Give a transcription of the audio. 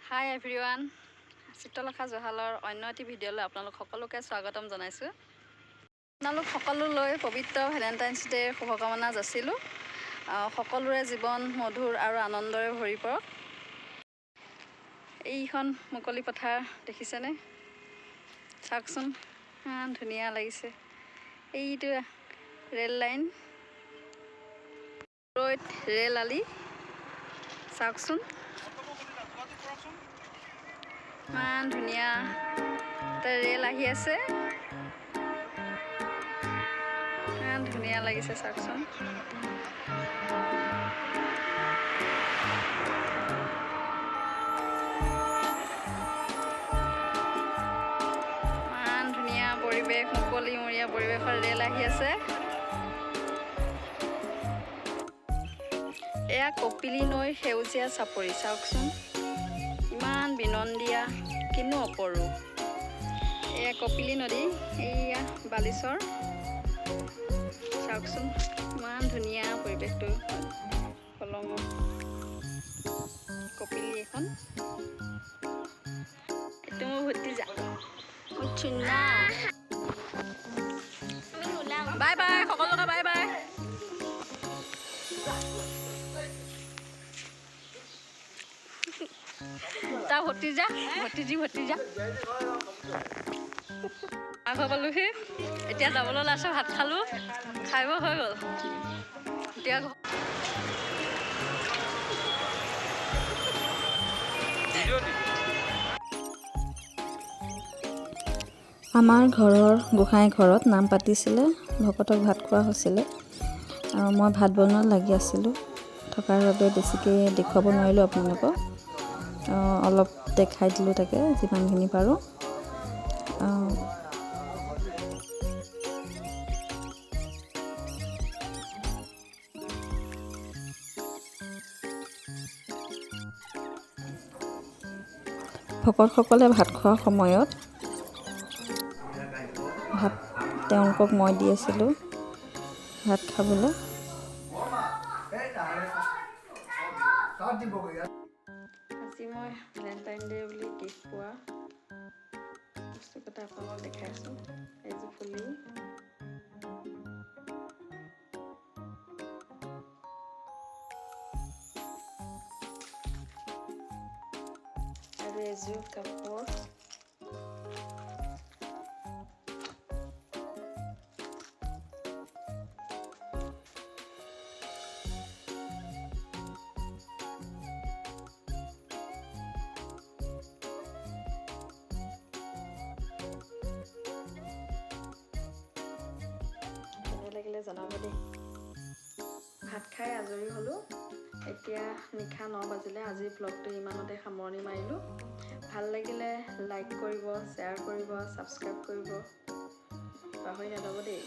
হাই everyone, Chitralekha জুহালৰ অন্য এটি ভিডিঅ'লৈ আপোনালোক সকলোকে স্বাগতম জনাইছোঁ। আপোনালোক সকলোলৈ পবিত্ৰ ভেলেণ্টাইন্স ডে'ৰ শুভকামনা যাচিলোঁ। সকলোৰে জীৱন মধুৰ আৰু আনন্দৰে ভৰি পৰক। এইখন মুকলি পথাৰ দেখিছেনে? চাওকচোন, ইমান ধুনীয়া লাগিছে। এইটো ৰেল লাইন, দূৰৈত ৰেল আলি, চাওকচোন ইমান ধুনীয়া এটা ৰেল আহি আছে, ইমান ধুনীয়া লাগিছে চাওকচোন। ইমান ধুনীয়া পৰিৱেশ, মুকলিমূৰীয়া পৰিৱেশৰ ৰেল আহি আছে। এয়া কপিলী নৈৰ সেউজীয়া চাপৰি, চাওকচোন ইমান বিনন্দীয়া, কিনো অপৰূপ। এয়া কপিলী নদী, এইয়া বালিচৰ, চাওকচোন ইমান ধুনীয়া পৰিৱেশটো। কলঙৰ কপিলী এখন। এইটো মোৰ ভতিজা, মোৰ চুনা। বাই বাই সকলোকে, বাই বাই। তাৰ ভতিজা, ভতিজী, ভতিজা। ঘৰ পালোহি, এতিয়া যাবলৈ ওলাইছোঁ। ভাত খালোঁ, খাই বৈ হৈ গ'ল। এতিয়া আমাৰ ঘৰৰ গোঁসাই ঘৰত নাম পাতিছিলে, ভকতক ভাত খোৱা হৈছিলে আৰু মই ভাত বনোৱাত লাগি আছিলোঁ থকাৰ বাবে বেছিকৈ দেখুৱাব নোৱাৰিলোঁ আপোনালোকক। অলপ দেখাই দিলোঁ তাকে যিমানখিনি পাৰোঁ। ভকতসকলে ভাত খোৱাৰ সময়ত ভাত তেওঁলোকক মই দি আছিলোঁ ভাত খাবলৈ। আজি মই ভেলেণ্টাইন ডে বুলি গিফ্ট পোৱা বস্তুকেইটা আপোনালোকক দেখাই আছোঁ। এইযোৰ ফুলি, আৰু এযোৰ কাপোৰ, লাগিলে জনাব দেই। ভাত খাই আজৰি হ'লোঁ। এতিয়া নিশা 9 বাজিলে। আজি ভ্লগটো ইমানতে সামৰণি মাৰিলোঁ। ভাল লাগিলে লাইক কৰিব, শ্বেয়াৰ কৰিব, ছাবস্ক্ৰাইব কৰিব পাহৰি নাযাব দেই।